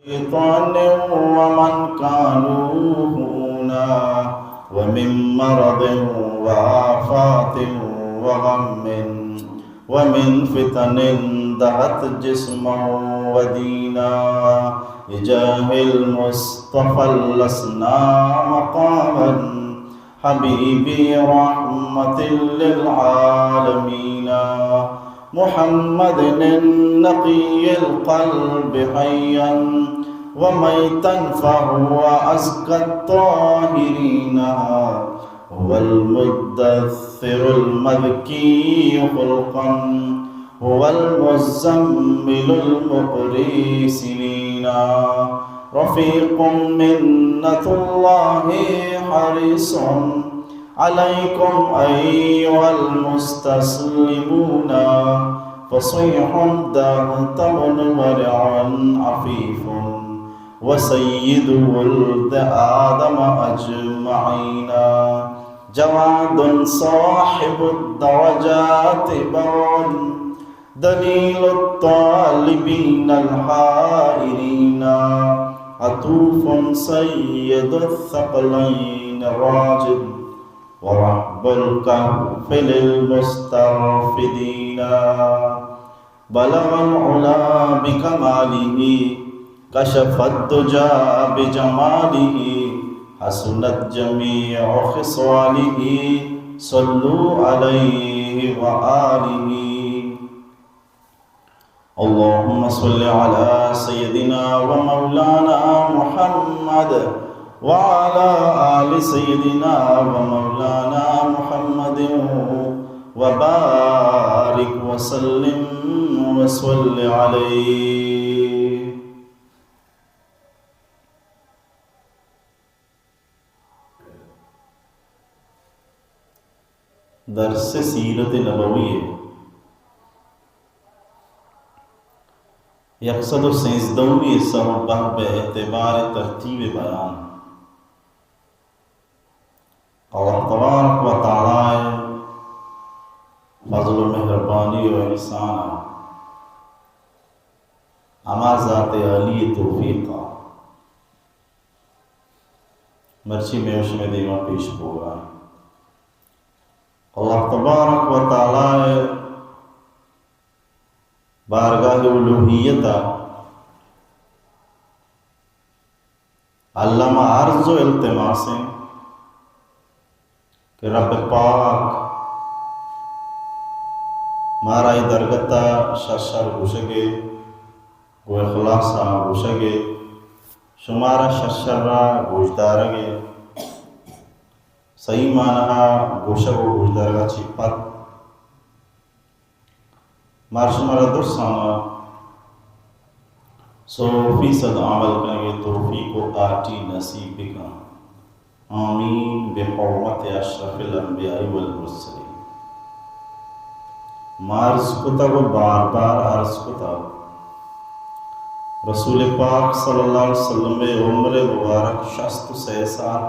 شيطان ومن كانوا هونا، ومن مرض وآفات وغم، ومن فتن دهت جسما ودينا، بجاه المصطفى لسنا مقاما حبيبي رحمة للعالمين، محمد النقي القلب حيا وميتا فهو أزكى الطاهرين، هو المدثر المذكي خلقا، هو المزمل المقري سنينا، رفيق منة الله حريص عليكم أيها المستسلمون، فصيح دهتم ورع عفيف، وسيد ولد آدم أجمعين، جواد صاحب الدرجات بر، دليل الطالبين الحائرين، عطوف سيد الثقلين راجد، ورهب الكهف للمسترفدين. بلغ العلا بكماله، كشف الدجى بجماله، حسنت جميع خصاله، صلوا عليه وآله. اللهم صل على سيدنا ومولانا محمد وعلى آل سيدنا ومولانا محمد وبارك وسلم وصل عليه. درس سیرت نبوی، یک سد و سیزدہمی حصہ و باب اعتبار ترتیب بیان۔ اللہ تبارک و تعالی فضل و مہربانی و احسان، ہما ذات عالی توفیق مرچی مئے و شمئے دیما پیش بوگا۔ اللہ تبارک و تعالی بارگاہ الوہیت ء الما عرض و التماس انت کہ رب پاک مارا اے درگت ء شر شر گوشگ ء گوں اخلاص ء گوشگ ء شمارا شر شر ء گوشدارگ ء صحیح معنی ء گوشگ و گوشدارگ ء چہ پد مار شمارا درساں سو فیصد عمل کنگ ء توفیق و آٹی نصیب بکن۔ آمین بحرمت اشرف الانبیاء والمرسلین۔ ما عرض کتگ و بار بار عرض کتگ، رسول پاک صلی اللہ علیہ وسلم ء عمر مبارک شست و سئے سال،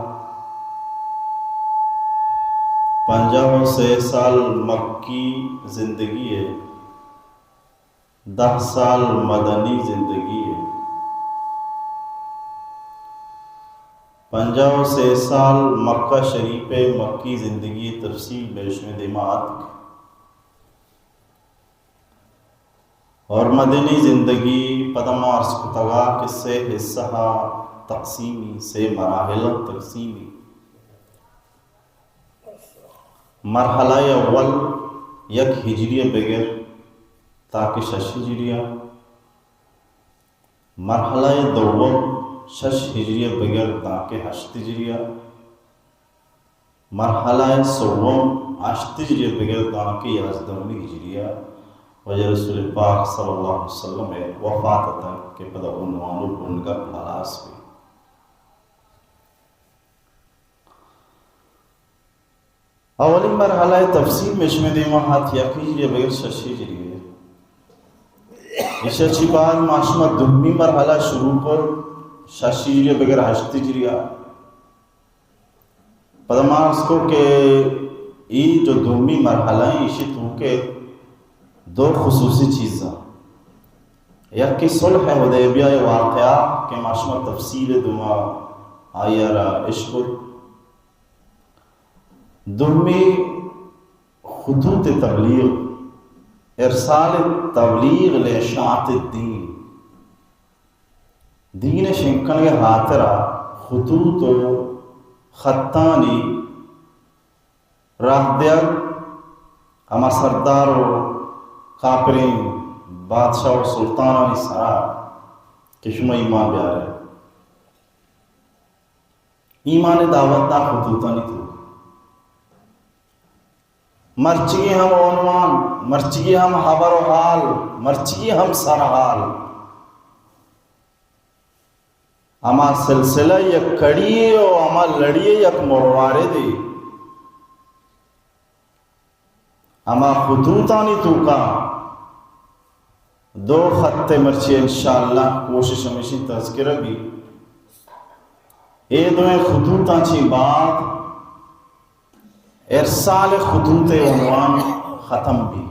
پنجاہ و سئے سال مکی زندگی ء، دہ سال مدنی زندگی ء، پنجاہ و سئے سال مکہ شریف ء مکی زندگی ء تفصیل بہ شمئے دیما اتک۔ اور مدنی زندگی پدا ما عرض کتگا کہ سے حصہ تقسیمی، سے مراحل تقسیمی۔ مرحلہ اول یک ہجری بگر تاکہ شش ہجری، مرحلہ دوم شش ہجری بگر تاکہ ہشت ہجری، مرحلہ سوم ہشت ہجری بگر دانکہ یازدہمی ہجری ء واجہ رسول پاک صلی اللہ علیہ وسلم ء وفات اتنت کہ پدا عنوان و بنگپ ہلاس بیت۔ اولی مرحلہ ء تفصیل مئے شمئے دیما ہات، یک ہجری بگر شش ہجری۔ ایشی چی بعد ما شما دومی مرحلہ شروع کت، شش ہجری بگر ہشت ہجری۔ پدا ما عرض کو کہ ای جو دومی مرحلہ ہیں، ایشی تو کہ دو خصوصی چیزاں۔ یکے صلح حدیبیہ ءِ واقعہ کہ ما شما تفصیل ءَ دوما آئی ءَ را اشکت۔ دومی خطوط تبلیغ، ارسال تبلیغ لاشاعة الدین۔ دین ءِ شنگ کنگ ءِ ہاترا خطوط و خطانی راہ دیگ ہما سردار و کاپریں بادشاہ و سلطانانی سرا کہ شما ایمان بیارے۔ ایمان ءِ دعوت دا خطوطانی توک۔ مرچی ہم عنوان، مرچی ہم حبر و حال، مرچی ہم سرحال۔ ہما سلسلہ یک کڑی ءَ و ہما لڑی ءَ یک مرواردے۔ ہما خطوطانی توکا دو خط ءَ مرچی انشاءاللہ کوشش ہمیشی تذکرہ بی۔ اے دوئیں خطوطاں چی بعد ارسال خطوط ءِ عنوان ختم بی۔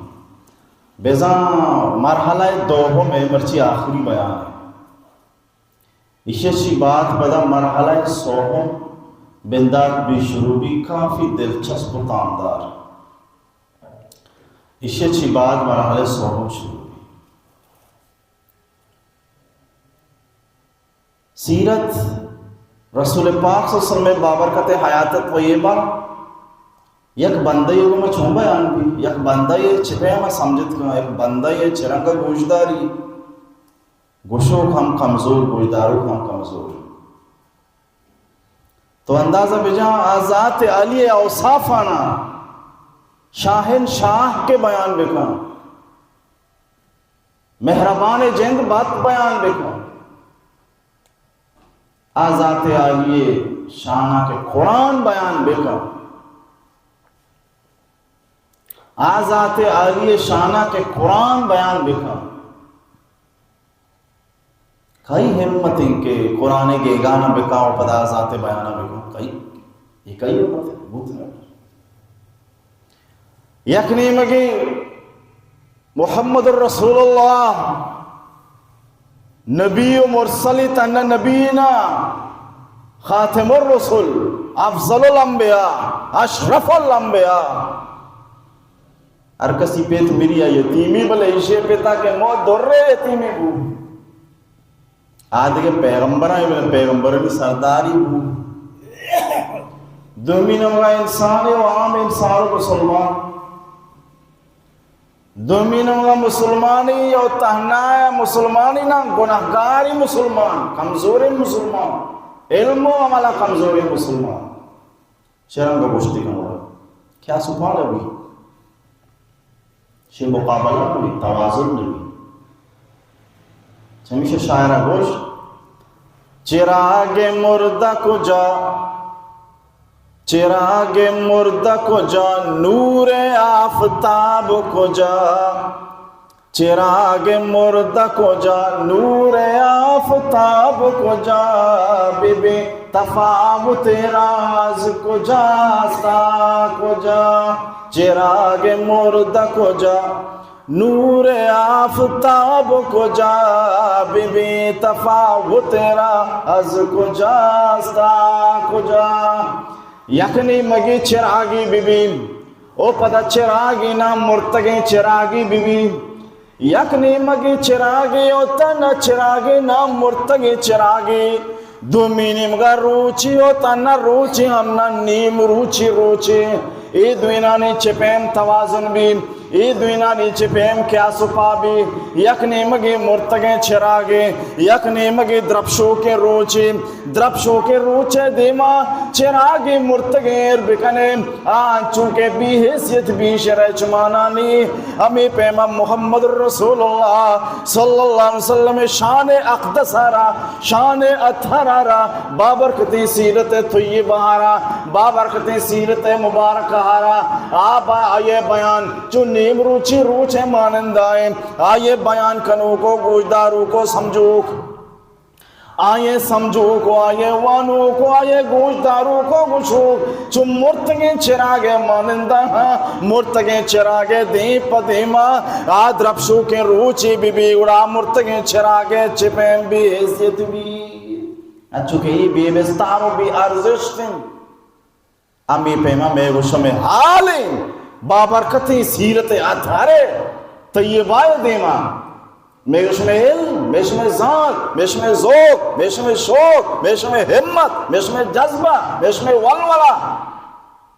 بزاں مرحلہ دوم ءِ مرچی آخری بیان ءَ۔ ایشی چی بعد پدا مرحلہ سوم بندات بی شروع بی، کافی دلچسپ و تامدار۔ ایشی چی بعد مرحلہ سوم شروع بی۔ سیرت رسول پاک صلی اللہ علیہ وسلم ءِ بابرکت حیات طیبہ یک بندہ ءِ گوما چون بیان بی، یک بندہ ءَ چہ پیما سمجھت کن، یک بندہ ءَ چہ رنگا گوشداری۔ گوشوک ہم کمزور، گوشداروک ہم کمزور۔ تو اندازہ بجاں آ ذات عالی ءِ اوصافانا شاہنشاہ کہ بیان بکن، مہربان جند بات بیان بکن، آ ذات عالی ءِ شانا کہ قرآن بیان بکن، آ ذات عالی ءِ شانا کہ قرآن بیان بکن۔ کئی ہمت انت کہ قرآن ءِ گیگان ءَ بکاں و پدا ذات ءِ بیان ءَ بکاں؟ کئی؟ اے کئی ہمت انت؟ بوت نہ۔ یک نیمگی محمد رسول اللہ نبی و مرسلی، تہنا نبی نہ، خاتم الرسل، افضل الانبیاء، اشرف الانبیاء۔ ہر کسی پت مری ءَ یتیمی، بلے ایشی پتا کہ مو درے یتیمی بو۔ آ دگہ پیغمبراں، بلے پیغمبرانی سرداری بو۔ دومی نمبر انسان و عام انسان و مسلمان۔ دومی نمبر مسلمانی و تہنا مسلمانی نہ، گناہگاری مسلمان، کمزوری مسلمان، علم و عمل کمزوری مسلمان۔ چہ رنگ گوشتی کنگ؟ کیا سپال بی؟ شی مقابلہ بی، توازن بی۔ چمیشہ شاعرہ گوش، چراغ مردہ کجا، چراغ مردہ کجا، نور آفتاب کجا؟ چراغ مردہ کجا، نور آفتاب کجا، ببی تفاوت راز کجاست آ کجا؟ چراغ مردہ کجا، نور آفتاب کجا، ببی تفاوت راز کجاست آ کجا؟ یک نیمگی چراگی ببی، او پدا چراگی نام مرتگیں چراگی ببی۔ یک نیمگی چراگی و تہنا چراگی نام مرتگیں چراگی۔ دومی نیمگا روچی و تہنا روچی ہم نہ، نیم روچی روچی۔ اے دوینانی چہ پیم توازن بی، اے دوینانی چہ پیم قیاس و پا بی۔ یک نیمگی مرتگیں چراگی، یک نیمگی درپشوکیں روچی۔ درپشوکیں روچ ءِ دیما چراگے مرتگیں ایر بکنے، آ انچو کہ بے حیثیت بے شرف چمانانی۔ ہمے پیما محمد رسول اللہ صلی اللہ علیہ وسلم ءِ شان اقدس ءَ را، شان اطہر ءَ را، بابرکتیں سیرت طیبہ ءَ را، بابرکتیں سیرت مبارکہ ءَ را، آ با آئی بیان چو نیم روچی روچ ءِ مانندہ ایں، آئی بیان کنوک و گوشداروک و سمجھوک۔ آئی ءِ سمجھوک ءُ آئی ءِ وانوک ءُ آئی ءِ گوشداروک ءُ گوشوک چو مرتگیں چراگ ءِ مانند آں۔ مرتگیں چراگ ءِ دیم پہ دیما آ درپشوکیں روچے بہ بی، گڑا مرتگیں چراگ ءِ چہ پیم بے حیثیت بی، انچو کہ اے بے بستار ءُ بے ارزشت انت۔ ہمے پیما مئے گوشم حال انت، بابرکتیں سیرت اطہر ءِ طیبہ ءِ دیما۔ مئے گوشم علم، مئے شمئے زانت، مئے شمئے ذوق، مئے شمئے شوق، مئے شمئے ہمت، مئے شمئے جذبہ، مئے شمئے ولولہ،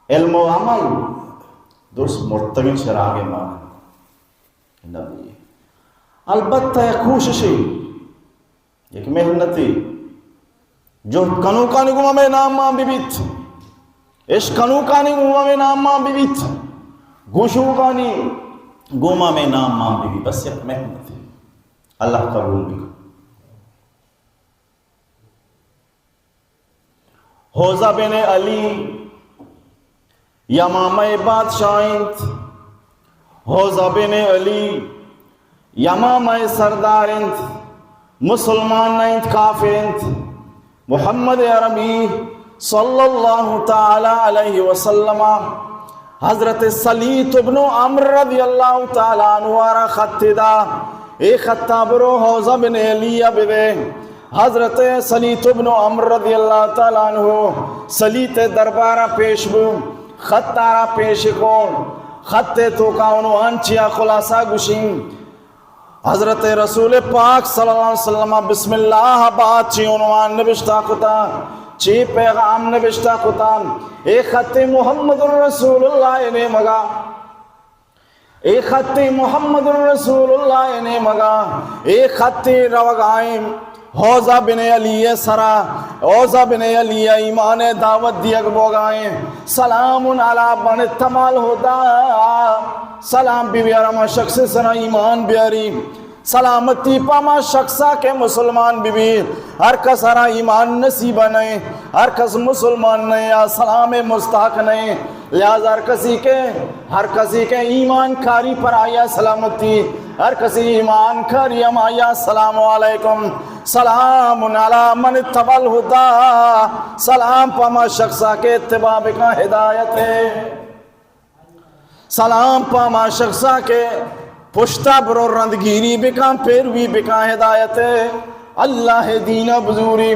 علم ءُ عمل درست مرتگیں چراگ ءِ مانند نہ بی۔ البتہ یک کوششے، یک محنتے، جہد کنوکانی گوما مئے نام مان بہ بیت، اش کنوکانی گوما مئے نام مان بہ بیت، گوشوکانی گوما مئے نام مان بہ بیت، بس یک محنتے۔ اللہ قبول بکن۔ حوضہ بن علی یمامہ ءِ بادشاہ انت۔ حوضہ بن علی یمامہ ءِ سردار انت۔ مسلمان نہ انت، کافر انت۔ محمد عربی صلی اللہ تعالی علیہ وسلم ءَ حضرت سلیط ابن عمرو رضی اللہ تعالی عنہ ءَ را خطے دا، اے خطا برو حوضہ بن علی ءَ بدے۔ حضرت سلیط ابن عمرو رضی اللہ تعالی عنہ سلیط ءِ دربار ءَ پیش بو، خطا را پیش کو، خط ءِ توکا عنوان چیا خلاصہ گوشیں۔ حضرت رسول پاک صلی اللہ علیہ وسلم ءَ بسم اللہ ءَ بعد چی عنوان نبشتہ کتا، چی پیغام نبشتہ کتا، اے خط محمد رسول اللہ ءِ نیمگا، اے خط محمد رسول اللہ ءِ نیمگا، اے خط روگائیں حوضہ بن علی ءِ سرا، حوضہ بن علی ءَ ایمان ءِ دعوت دیگ بوگائیں۔ سلام علی من اتبع الہدی، سلام بہ بیار ہما شخص ءِ سرا ایمان بیاری، سلامتی پہ ہما شخصا کہ مسلمان بہ بی۔ ہر کس ءَ را ایمان نصیب نئیں، ہر کس مسلمان نئیں، آ سلام ءِ مستحق نئیں۔ لہذا ہر کسی کہ، ہر کسی کہ ایمان کاری پر آیا سلامتی، ہر کسی ایمان کاری ہم آیا سلام علیکم، سلام علی من اتبع الہدی، سلام پہ ہما شخصا کہ اتباع بکن ہدایت ءِ۔ سلام پہ ہما شخصا کہ پشتا برو رندگیری بکن، پیروی بکن ہدایت ءِ۔ اللہ ءِ دین ءَ بزوری،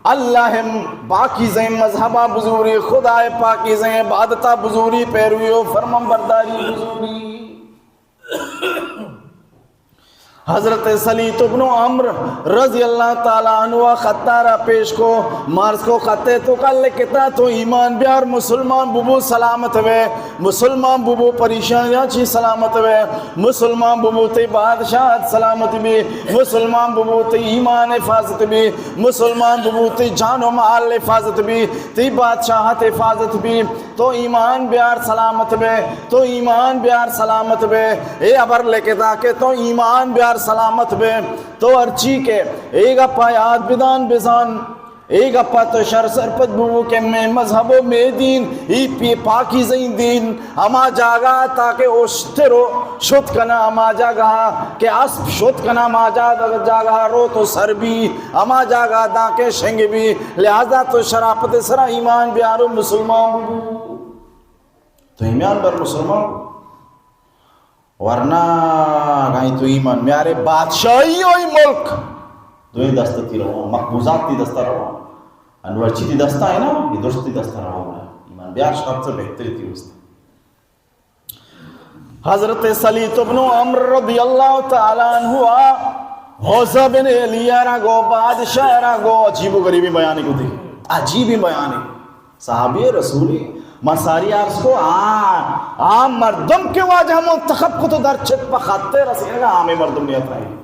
اللہ ءِ پاکیزیں مذہب ءَ بزوری، خدا ءِ پاکیزیں عبادت ءَ بزوری، پیروی ءُ فرمان برداری بزوری۔ حضرت سلیط ابن عمرو رضی اللہ تعالی عنہ ءَ خطا را پیش کو، عرض کو خط ءِ توکا لکھتا، تو ایمان بیار، مسلمان ببو سلامت بے، مسلمان ببو پریشانیاں چی سلامت بے، مسلمان ببو تئی بادشاہت سلامت بی، مسلمان ببو تئی ایمان حفاظت بی، مسلمان ببو تئی جان و مال حفاظت بی، تئی بادشاہت حفاظت بی۔ تو ایمان بیار سلامت بے، تو ایمان بیار سلامت بے۔ اے ہبر لکھتا کہ تو ایمان بیار سلامت بے۔ تو ہرچی کہ اے گپا یاد بدان بزان، اے گپا تو شر سرپد ببو کہ مئے مذہب و مئے دین، ای پی پاکیزیں دین، ہما جاگہ تاکہ اشتر و شت کنا، ہما جاگہ کہ اسپ شت کنا، ہما جاگہ، جاگہ رو تو سر بی، ہما جاگہ داں کہ شنگ بی، لہذا تو شرافت سرا ایمان بیار و مسلمان ببو۔ تو ایمان بر مسلمان بو۔ ورنہ اگاں تو ایمان میارے بادشاہی و ای ملک دوئیں دست تی روان، مقبوضات تی دستا روان۔ انو ہرچی تی دستا ہے نا، یہ درست تی دستا روان۔ ایمان بیار شرط سے بہتری تی واسطہ۔ حضرت سلیط ابن عمرو رضی اللہ تعالی عنہ آ حوضہ بن علی را گو، بادشاہ را گو، عجیب و غریبی بیانی کو دی۔ عجیبی بیانی۔ صحابی رسولی، ما ساری عرض کو، آ، آ مردم کہ واجہ منتخب کو تو در چت پہ خط رسینگا عام مردم نیت نہیں۔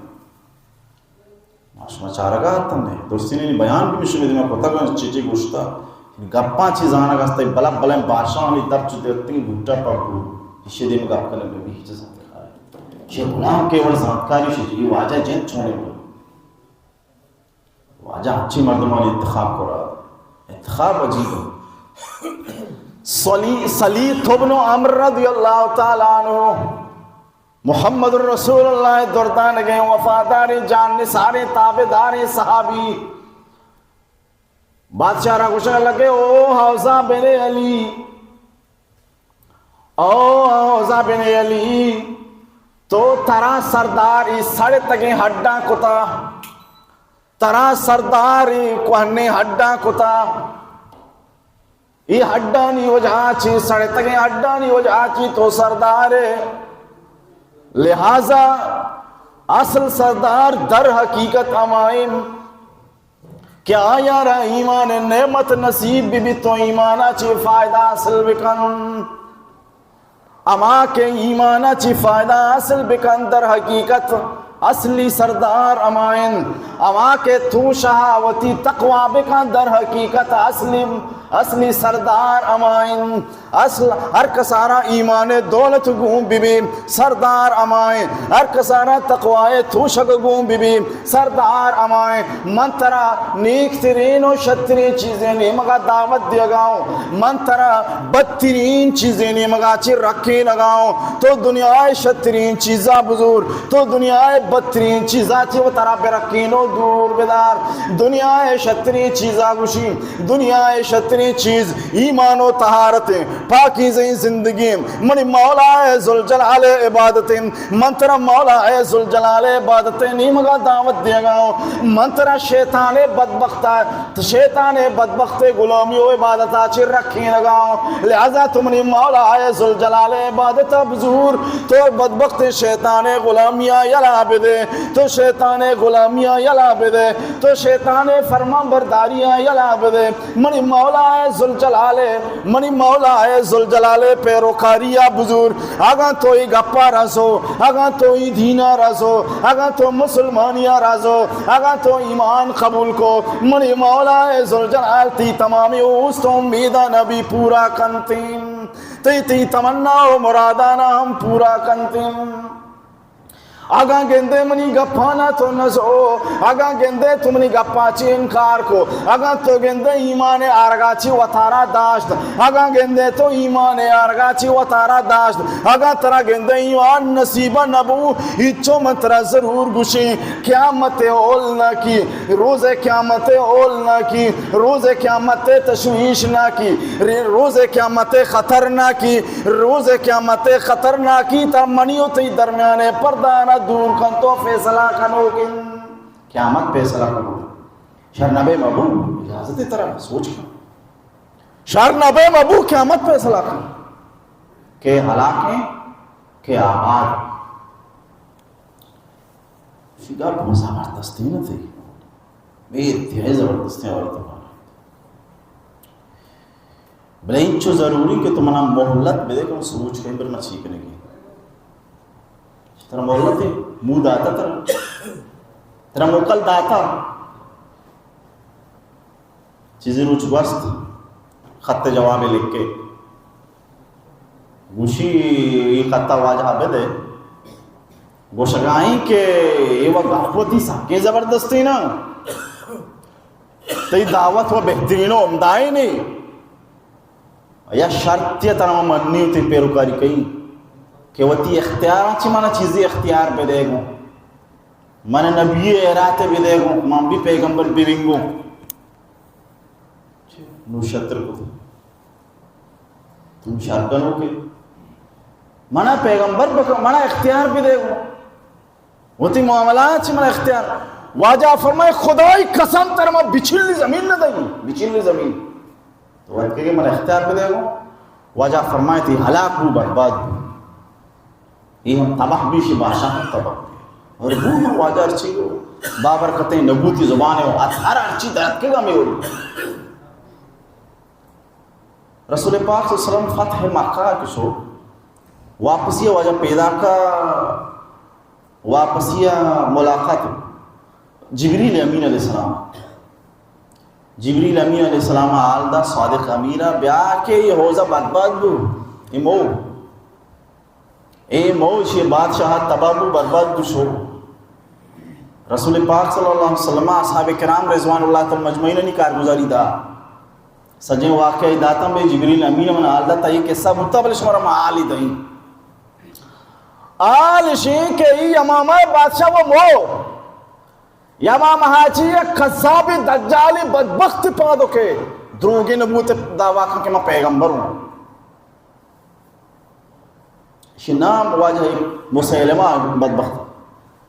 ما شما چارگا اتن نے، درستین بیان بھی شما دیما کتگ، چی چی گوشتا، گپاں چی زانگ است، بلا بلا بادشاہانی در چ درتیں بوٹا پا بو، ایشی دیم گپ کنے بی چیز۔ چی غلام کیول زانتکاری شی، یہ واجہ جن چونے بو۔ واجہ ہنچی مردمانی انتخاب کرا۔ انتخاب عجیب ہے۔ سلی-، سلیط ابن عمرو رضی اللہ تعالی عنہ محمد رسول اللہ دردانگیں وفاداریں جان نثاریں تابعداریں صحابی۔ بادشاہ را گوشگ لگے، او حوضہ بن علی، او حوضہ بن علی، تو ترا سردار ای سڑتگیں ہڈاں کتا، ترا سردار ای کوہنیں ہڈاں کتا۔ ای ہڈانی وجہ چی، سڑتگیں ہڈانی وجہ چی تو سردار ئے۔ لہذا اصل سردار در حقیقت ہمائیں کہ آیاں را ایمان نعمت نصیب بہ بیت، تو ایمانا چی فائدہ حاصل بکن۔ ہما کہ ایمانا چی فائدہ حاصل بکن، در حقیقت اصلی سردار ہمائیں۔ ہما کہ تو شہاوتی تقوی بکن، در حقیقت اصلی، اصلی سردار ہمائیں۔ اصل ہر کسارا ایمان دولت گون بہ بی، سردار ہمائیں۔ ہر کسارا تقوی توشگ گون بہ بی، سردار ہمائیں۔ من ترا نیک ترین و شترین چیزیں نیمگا دعوت دیگا ہوں۔ من ترا بدترین چیزیں نیمگا چی رکینگا ہوں۔ تو دنیا شترین چیزا بزور، تو دنیا بدترین چیزا چی و ترا برکین و دور بدار۔ دنیا شترین چیزا گوشی، دنیا ء شتریں چیز ایمان و طہارت ء، پاکیزیں زندگی ء، منی مولا ء ذوالجلال ء عبادت ء۔ من ترا مولا ء ذوالجلال ء عبادت ء نیمگا دعوت دیگا ہوں۔ من ترا شیطان ء بدبخت ء، شیطان ء بدبخت ء غلامی و عبادت ء چہ رکینگا ہوں۔ لہذا تو منی مولا ء ذوالجلال ء عبادت ء بزور، تو بدبخت شیطان ء غلامی ء یلا بدے، تو شیطان ء غلامی ء یلا بدے۔ تو شیطان ء فرمان برداری ء یلا بدے۔ منی مولا ء ذوالجلال ء، منی مولا ء ذوالجلال ء پیروکاری ء بزور۔ اگاں تو ای گپا رازو، اگاں تو ای دینا رازو، اگاں تو مسلمانی ء رازو، اگاں تو ایمان قبول کو، منی مولا ء ذوالجلال تی تمامی اوست و امیداں نبی پورا کنتیں۔ تی، تی تمنا و مرادانا ہم پورا کنتیں۔ اگاں گندے منی گپانا تو نزو، اگاں گندے تو منی گپا چی انکار کو، اگاں تو گندے ایمان آرگا چی وتارا داشت، اگاں گندے تو ایمان آرگا چی وتارا داشت، اگاں ترا گندے ایمان نصیب نبو، ہچو من ترا ضرور گوشیں، قیامت اول نہ کی، روز قیامت اول نہ کی، روز قیامت تشویش نہ کی، روز قیامت خطر نہ کی، روز قیامت خطرناکی تا منی و تئی درمیان پردہ آنا دور کن تو فیصلہ کنوک انت۔ قیامت فیصلہ کنوک۔ شر نبے مبو، اجازت ترا سوچ کن۔ شر نبے مبو، قیامت فیصلہ کن۔ کہ ہلاک ہیں، کہ آباد۔ شی گپ زبردستیں نہ تئی۔ بے انتہائی زبردستیں عورت بارے۔ بلے انچو ضروری کہ تو منا مہلت بدے کہ من سوچ کنیں بر من چی کنگی۔ ترا مہلت ہے، مو داتا ترا۔ ترا موکل داتا۔ چیزی روچ گوست، خط جوابے لکھے۔ گوشی، ای خطا واجہ بدے۔ گوشگائیں کہ ای و گپ وتی سکیں زبردستیں نا۔ تئی دعوت و بہترین و عمدائیں نے۔ یا شرطی ترا منی تئی پیروکاری کئی کہ وتی اختیاراں چی منا چیزی اختیار بدے گو۔ من نبی ایرات بدے گو، من بھی پیغمبر ببنگو۔ نو شتر کو۔ تم شر کنو کہ منا پیغمبر بکن، منا اختیار بدے گو۔ وتی معاملات چی منا اختیار۔ واجہ فرمائے، خدائی قسم ترا ما بچلی زمین نہ دئیں، بچلی زمین۔ تو وت کہ منا اختیار بدے گو۔ واجہ فرمائے، تی ہلاک بو، برباد بو۔ یہ ہم تباہ بیشی، بادشاہ ہم تباہ بو۔ اور بو ہم واجہ ہرچی گو، بابرکتیں نبوتی زبان ہے، ہر ہرچی درد کے گا میں ہو۔ رسول پاک صلی اللہ علیہ وسلم فتح مکہ کہ شو، واپسی واجہ پیدا کا، واپسی ملاقات جبریل امین علیہ السلام۔ جبریل امین علیہ السلام حال دا صادق امیرا بیا کہ یہ حوضہ برباد بو، یہ مو۔ اے موج یہ بادشاہ تباہ بو، برباد بو، شو۔ رسول پاک صلی اللہ علیہ وسلم، اصحاب کرام رضوان اللہ تعالی مجمعین نی کارگزاری دا۔ سجیں واقعہ داتم بے جبریل امین من حال دا، تا یہ قصہ بوتا، بلے شمارا ما حال ہی دئیں۔ حال شیں کہ ای امامہ بادشاہ و مو۔ یا ما مہاچی یک کذابیں دجالیں بدبخت پادو کہ دروگیں نبوت دعویٰ کن کہ ما پیغمبر ہوں۔ شی نام واجہ مسیلمہ بدبخت۔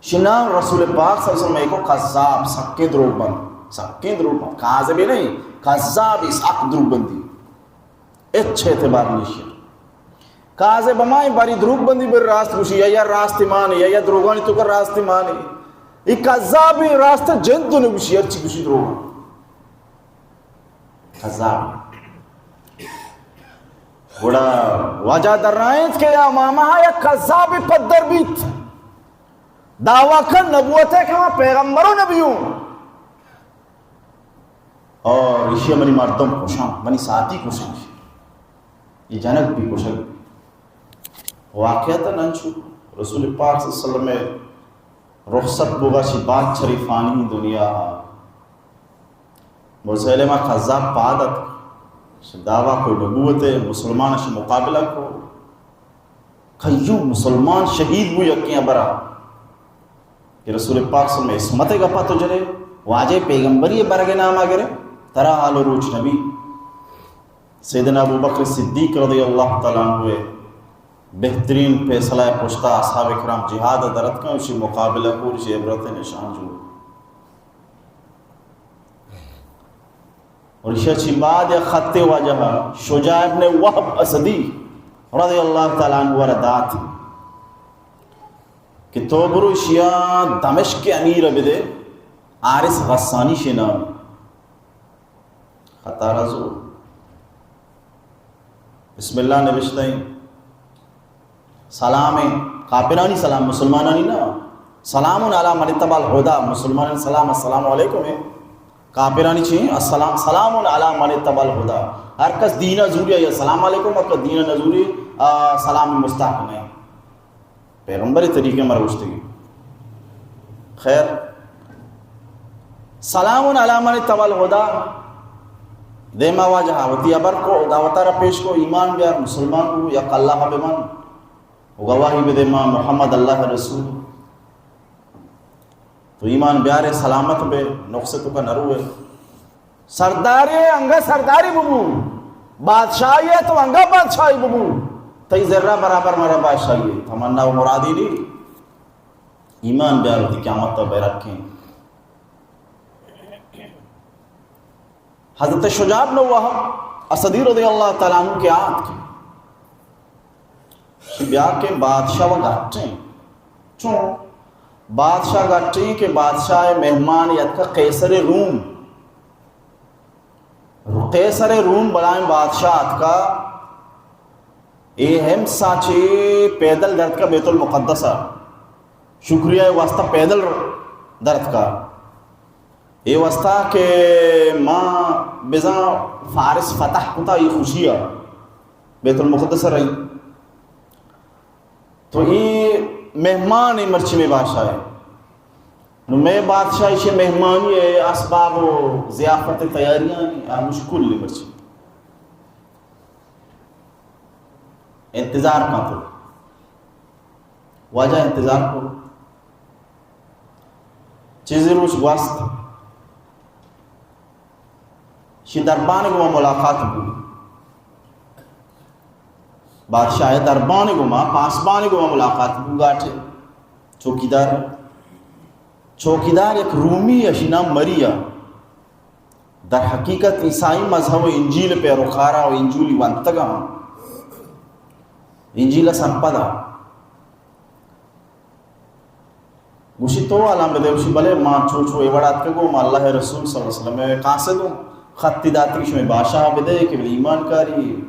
شی نام رسول پاک صلی اللہ علیہ وسلم کو کذاب، سکیں دروگ بند، سکیں دروگ بند، کاذبی نہیں، کذابی، سک دروگ بندی۔ اچ اعتبار نیشی۔ کاذب ہمائیں باری دروگ بندی بر راست گوشی، یا، یا راست مانے، یا، یا دروگانی تو کر راست مانے۔ ای کذابی راست جند نہ گوشی، ہرچی گوشی دروگ۔ کذاب۔ گڑا واجہ درائینت کہ یا ماما یا کذاب پدر بیت۔ دعویٰ کن نبوت ہے کہ ما پیغمبر و نبی ہوں۔ اور ایشی منی مردم کشاں، منی ساتھی کشاں۔ یہ جنک بھی کشک بھی۔ واقعہ تا ننچو رسول پاک صلی اللہ علیہ وسلم رخصت بوگا چی بعد چری فانی دنیا۔ مسیلمہ کذاب پاد اتک، دعویٰ کو نبوت، مسلمان شی مقابلہ کو۔ کئیو مسلمان شہید بو یکیں ہبرا کہ رسول پاک صلی اللہ علیہ وسلم عصمت گپا تو جنے، واجہ پیغمبری برگ ناما گرے، ترا حال و روچ نبی۔ سیدنا ابو بکر صدیق رضی اللہ تعالیٰ عنہ بہترین فیصلہ پشتا اصحاب کرام جہاد درت کن، اسی مقابلہ کو، اسی عبرت نشان جو۔ اور ایشی چی بعد یک خطے واجہ شجاع ابن وہب اسدی رضی اللہ تعالیٰ عنہ را دات کہ تو برو ایشیا دمشق امیر بدے، حارث غسانی شی نام۔ خطا رزو۔ بسم اللہ نوشتہ ایں۔ سلام ایں، کافرانی سلام، مسلمانانی نہ۔ سلام علی من اتبع الہدی، مسلمانانی سلام، السلام علیکم ایں۔ کافرانی چی؟ السلام، سلام علی من اتبع الہدی۔ ہر کس دین زوری یا سلام علیکم، ہر کس دین نزوری، آ، سلام مستحق نہیں۔ پیغمبر طریقے مر گوشتگی۔ خیر، سلام علی من اتبع الہدی۔ دیما واجہ وتی ہبر کو، دعوت را پیش کو، ایمان بیار، مسلمان بو، یک اللہ بمان، و گواہی بدے ما محمد اللہ رسول۔ تو ایمان بیارے، سلامت بے، نقص تو کا نروے۔ سردارے انگا سرداری ببو، بادشاہی ہے تو انگا بادشاہی ببو، تئی ذرہ برابر مارا بادشاہی ہے۔ تمنا و مرادی نہیں۔ ایمان بیار وتی قیامت تا بے رکھیں۔ حضرت شجاع بن وہب اسدی رضی اللہ تعالیٰ عنہ کہ آتک، بیا کہ بادشاہ و گٹیں۔ چون؟ بادشاہ گٹیں کہ بادشاہ مہمان یتکا قیصر روم۔ قیصر روم بلائیں بادشاہ اتکا، اے ہمسا چے پیدل درتکا بیت المقدس ء۔ شکریہ واسطہ پیدل درتکا۔ اے واسطہ کہ ما بزاں فارس فتح کتا، اے خوشی ء بیت المقدس ء رہی۔ تو اے مہمان اے مرچی مئے بادشاہ اے۔ نو مئے بادشاہ ایشی مہمانی اے اسباب و ضیافت تیاریاں آ مشکل اے مرچی۔ انتظار کن تو۔ واجہ انتظار کو۔ چیزے روچ گوست۔ شی دربان گوما ملاقات بو۔ بادشاہ دربان گوما، پاسبان گوما ملاقات بو گاٹے۔ چوکیدار۔ چوکیدار یک رومی اشی نام مریا۔ در حقیقت عیسائی مذہب و انجیل پیروکارا و انجیلی ونتگا، انجیل سمپدا۔ گوشی تو الان بدے، گوشی بلے ما چو چو اے وڑ اتکگو، ما اللہ رسول صلی اللہ علیہ وسلم قاصد ہوں، خطی داتی شمے بادشاہ بدے کہ ایمان کاری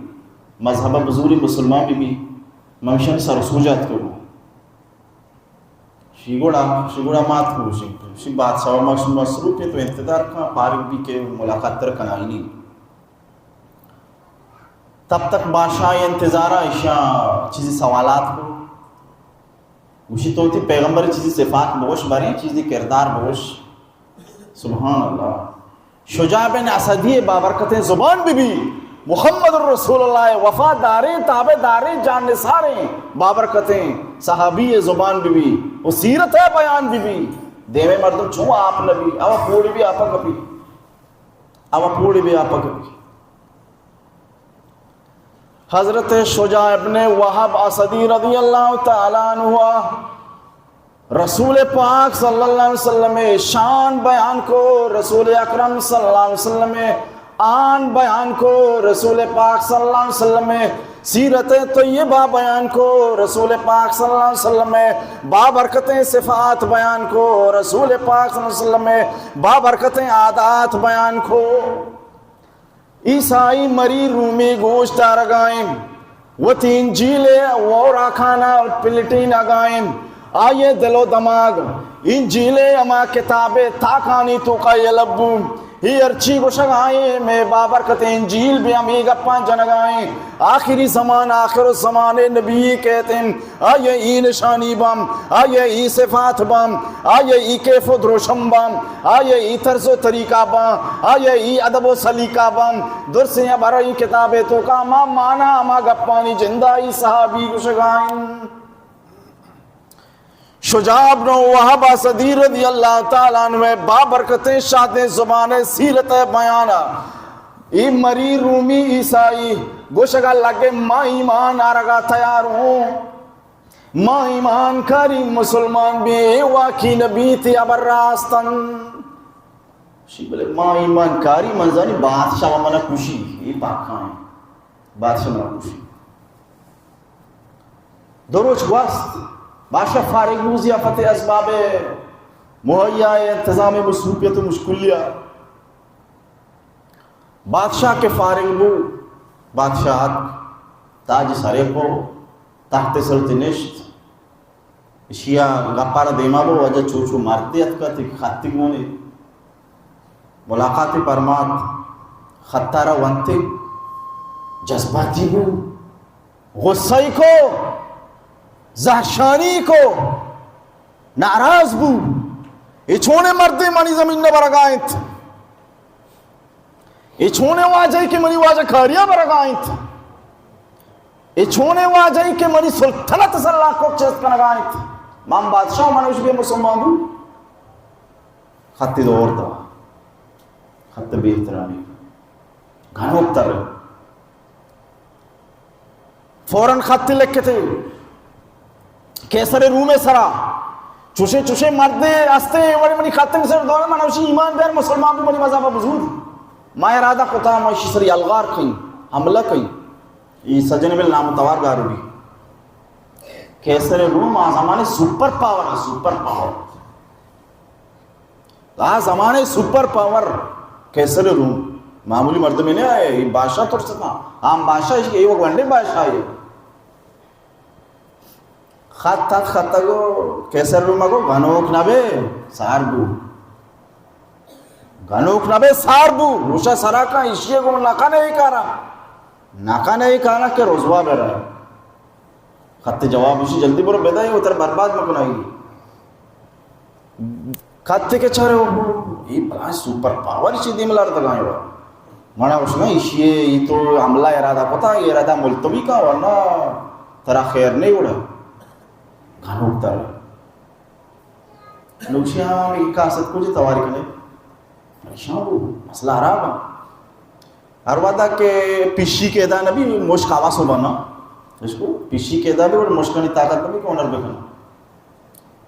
مذہب بزوری مسلمان بی بی، ممشن سر سوجا اتکگو۔ شی گڑا، شی گڑا مات کو شی، شی بادشاہ مش-، مصروف ہے تو انتظار کن، فارغ بی کہ ملاقات تر کنائینی۔ تب تک بادشاہ انتظارا ایشاں چیزی سوالات کو۔ گوشی تو تی پیغمبر چیزی صفات بگوش، باریں چیزی کردار بگوش۔ سبحان اللہ۔ شجاع بن اسدی بابرکتیں زبان بی بی، محمد رسول اللہ وفاداریں، تابعداریں، جان نثاریں، بابرکتیں صحابی زبان بی بی، و سیرت بیان بی بی۔ دیمے مردم چون آپ نبی، او پوڑی بھی آپا کپی، او پوڑی بھی آپا کپی۔ حضرت شجاع ابن وہب اسدی رضی اللہ تعالی عنہ رسول پاک صلی اللہ علیہ وسلم شان بیان کو، رسول اکرم صلی اللہ علیہ وسلم آن بیان کو، رسول پاک صلی اللہ علیہ وسلم سیرت طیبہ بیان کو، رسول پاک صلی اللہ علیہ وسلم بابرکتیں صفات بیان کو، رسول پاک صلی اللہ علیہ وسلم بابرکتیں عادات بیان کو۔ عیسائی مری رومی گوشت آرگائیں، وتی انجیل ء ووراکانا پلٹین اگائیں، آئی ء دل و دماغ انجیل ء ہما کتاب ء تاکانی توکا یلہ بو۔ ہی ہرچی گوشگ آئیں، مئے بابرکت انجیل بھی ہم ای گپاں جنگ آئیں۔ آخری زمان، آخر الزمان نبی کہت انت، آئی ء ای نشانی بام، آئی ء ای صفات بام، آئی ء ای کیف و دروشم بام، آئی ء ای طرز و طریقہ بام، آئی ء ای ادب و سلیقہ بام۔ درسیں ہبر ای کتاب ء توکا ہما مانا ہما گپانی جندا ای صحابی گوشگائیں۔ شجاع بن وہب اسدی رضی اللہ تعالی عنہ بابرکتیں شادیں زبان سیرت بیان ء ای مری رومی عیسائی گوشگا لگے، ما ایمان آرگا تیار ہوں، ما ایمان کاری مسلمان بی، اے واقعی نبی تی ابر راستن۔ شی بلے ما ایمان کاری منزانی بادشاہ و منا کشی، اے پاکائیں بادشاہ منا کشی۔ دو روچ گوست، بادشاہ فارغ بو ضیافت اسباب مہیا انتظام مصروفیت و مشکلیا۔ بادشاہ کہ فارغ بو، بادشاہ اتک، تاج سرے کو، تخت سر تی نشت۔ اشیا گپارا دیما بو، واجہ چو چو مردے اتکا، تی خطی گونے ملاقات پرمات، خطارا ونتے، جذباتی بو، غصہ ای کو، زہرشانی کو، ناراض بو۔ اے چونے مردے منی زمین نہ برگا انت؟ اے چونے واجہ ای کہ منی واجہ کاریا برگا انت؟ اے چونے واجہ ای کہ منی سلطنت سر لاکوک چست کنگا انت؟ من بادشاہ، من وش بے مسلمان بو۔ خط دور دا، خط بے احترامی، گھنوک تر۔ فوراً خط لکھتے قیصر روم سرا، چوشے چوشے مردے ہستے، وڑے منی خط سر دور، من وشی ایمان بیار، مسلمان بو، منی مذہب بزور۔ ما ارادہ کتا، ما اشی سر یلغار کئیں، حملہ کئیں۔ ای سجن بل نام توار گارو بی۔ قیصر روم آ زمانے سپر پاور ہے، سپر پاور۔ آ زمانے سپر پاور قیصر روم، معمولی مردمے نہ آئے، اے بادشاہ ترستا، عام بادشاہ، اے وہ گونڈے بادشاہ ہے۔ خط خط خط گو، قیصر روم گو، گنوک نبے، سار بو۔ گنوک نبے، سار بو، روشا سرا کا اشیے گو، نکنے ای کارا۔ نکنے ای کارا کہ رسوا برا۔ خط جواب اشی جلدی برو بدائی، وتر برباد مکنائی۔ خط کے چارے ہو، ای بلا سپر پاور اشی دیم لڑ دگائیں وا۔ منا اس میں اشی ای تو حملہ ارادہ کتا، ای ارادہ ملتوی کا، ورنہ ترا خیر نہیں اڑا۔ گھنوک تر۔ نوشی ہاں، ای کاست کو جی تواری کنے۔ پریشان ہو، مسئلہ خراب ہے۔ ہر وعدہ کہ پیشی کے ادا نبی مشک آواز ہو بنا۔ اس کو پیشی کے ادا بھی اور مشکانی طاقت نبی کو اونر بکنا۔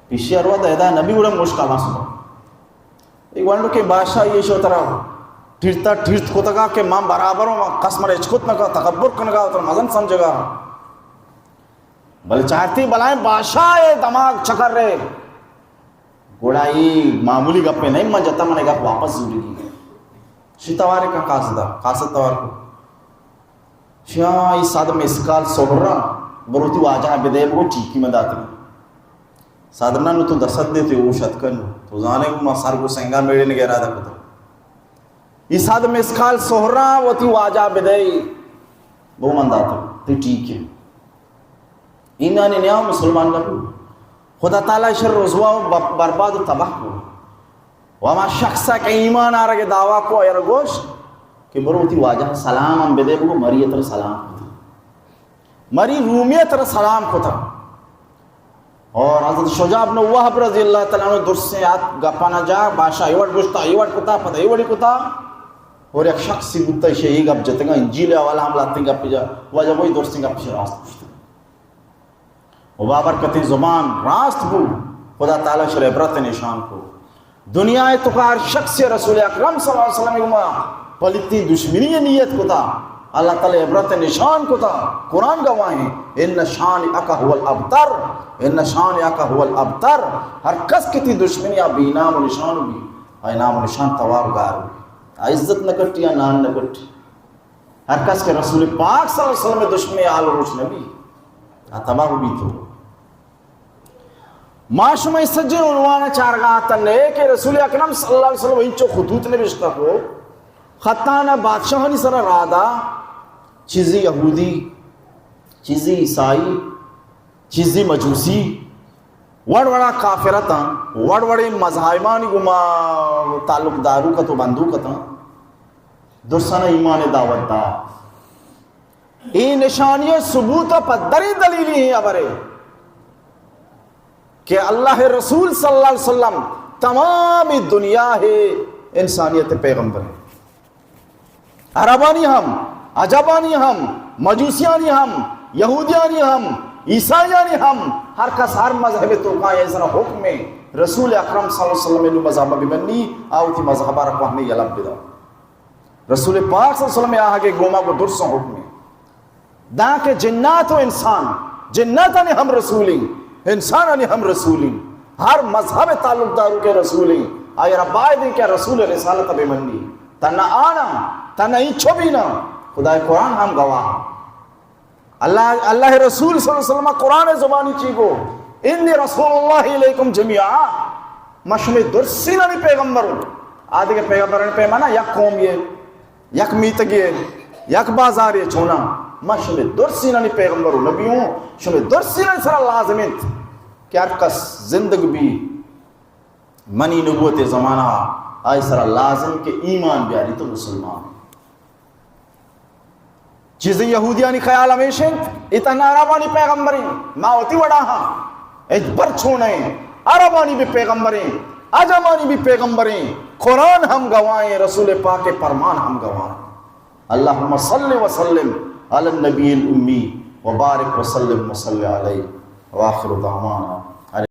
پیشی ہر وعدہ ادا نبی اور مشک آواز ہو بنا۔ ایک وانڈو کے بادشاہ یہ شو ترا ٹھیرتا ٹھیرت کو تکا کہ ماں برابر ہوں، کس مر اچکت نہ کا، تکبر کنگا، تر مزن سمجھگا۔ بلے چارتی بلائیں بادشاہ اے دماغ چکر رہے۔ گڑا ای معمولی گپے نہیں، من جتا من گپ واپس زوری کی۔ شی توارے کا قاصدہ، قاصد توار کو۔ شیا ای صد مسکال سہرا بروتی واجہ بدے بگو ٹیکی من داتی۔ صدر نہ نو تو دست دے تے اوش اتکن۔ تو زانے کو ما سر کو سنگا میڑے نگہ ارادہ کتا۔ ای صد مسکال سہرا وتی واجہ بدے بگو من داتی۔ تے ٹھیک ہے۔ ایمانی نیا مسلمان نبو۔ خدا تعالی شر رسوا و ب-، برباد و تباہ کو۔ و ہما شخص کہ ایمان آرگ دعویٰ کو، ایر گوش کہ برو وتی واجہ سلام ہم بدے، بگو مری تر سلام کتا۔ مری رومی تر سلام کتا۔ اور حضرت شجاع بن وہب رضی اللہ تعالی عنہ درسیں آت گپانا جا، بادشاہ اے وڑ گوشتا، اے وڑ کتا، پدا اے وڑی کتا۔ اور یک شخصی بوتا، ایشی اے گپ جتگا، انجیل حوالہ ہم لاتیں گپ جا، واجہ وہی درسیں گپ ایشی راست گوشتا۔ و بابرکتیں زبان راست بو، خدا تعالی شر عبرت نشان کو۔ دنیا ء توکا ہر شخص رسول اکرم صلی اللہ علیہ وسلم گما پلیتیں دشمنی نیت کتا، اللہ تعالی عبرت نشان کتا۔ قرآن گواہیں، ان شانئک هو الابتر، ان شانئک هو الابتر۔ ہر کس کہ تی دشمنی آ بے نام و نشان بی، آئی نام و نشان توار گار بی، آ عزت نہ کٹی، آ نان نہ کٹی۔ ہر کس کہ رسول پاک صلی اللہ علیہ وسلم دشمن آل روچ نبی، آ تباہ بی تو۔ ما شما اے سجیں عنوان چارگا آتن نئے کہ رسول اکرم صلی اللہ علیہ وسلم انچو خطوط نبشتہ کو، خطانا بادشاہانی سرا رادا، چیزی یہودی، چیزی عیسائی، چیزی مجوسی، وڑ وڑا کافرتاں، وڑ وڑیں مذاہبانی گما تعلق داروکت و بندوکتاں، درسانا ایمان دعوت دا۔ اے نشانی و ثبوت و پدریں دلیلی ہیں ہبرے کہ اللہ رسول صلی اللہ علیہ وسلم تمام دنیا ہے انسانیت پیغمبر ہیں۔ عربانی ہم، عجبانی ہم، مجوسیانی ہم، یہودیانی ہم، عیسائیانی ہم، ہر کس ہر مذہب توکا ایسرا حکم ہے رسول اکرم صلی اللہ علیہ وسلم نو مذہب بمنی، آوتی مذہب را کوہنی یلب بدا۔ رسول پاک صلی اللہ علیہ وسلم آہگے گوما گو درساں حکمیں۔ داں کہ جنات و انسان، جناتانی ہم رسولیں، انسانانی ہم رسولیں، ہر مذہب تعلق دارو کے رسولیں، آئی را باید ہیں کہ رسول رسالت بے منی۔ تنہ آنا، تنہ اینچو بینا، خدای قرآن ہم گواہ۔ اللہ، اللہ رسول صلی اللہ علیہ وسلم قرآن زبانی چی گو، انی رسول اللہ الیکم جمیعا، ما شمی درسینانی پیغمبر ہوں۔ آدھے پیغمبرانی پیمانا یک قوم یہ، یک میتگے، یک بازارے چونا، ما شمی درسینانی پیغمبر ہوں، نبی ہوں، شمی درسینانی سرا لازم انت کہ ہر کس زندگ بی، منی نبوت زمانہ آئی سرا لازم کہ ایمان بیاری تو مسلمان۔ چیزیں یہودیانی خیال ہمیش انت، اے تہنا عربانی پیغمبریں، ما وتی وڑا ہاں، ہچبر چونیں، عربانی بھی پیغمبریں، عجمانی بھی پیغمبریں، قرآن ہم گواہیں، رسول پاک پرمان ہم گواہیں۔ اللہم صل وسلم علی النبی الامی وبارک وسلم وصل علیہ وآخر دعوانا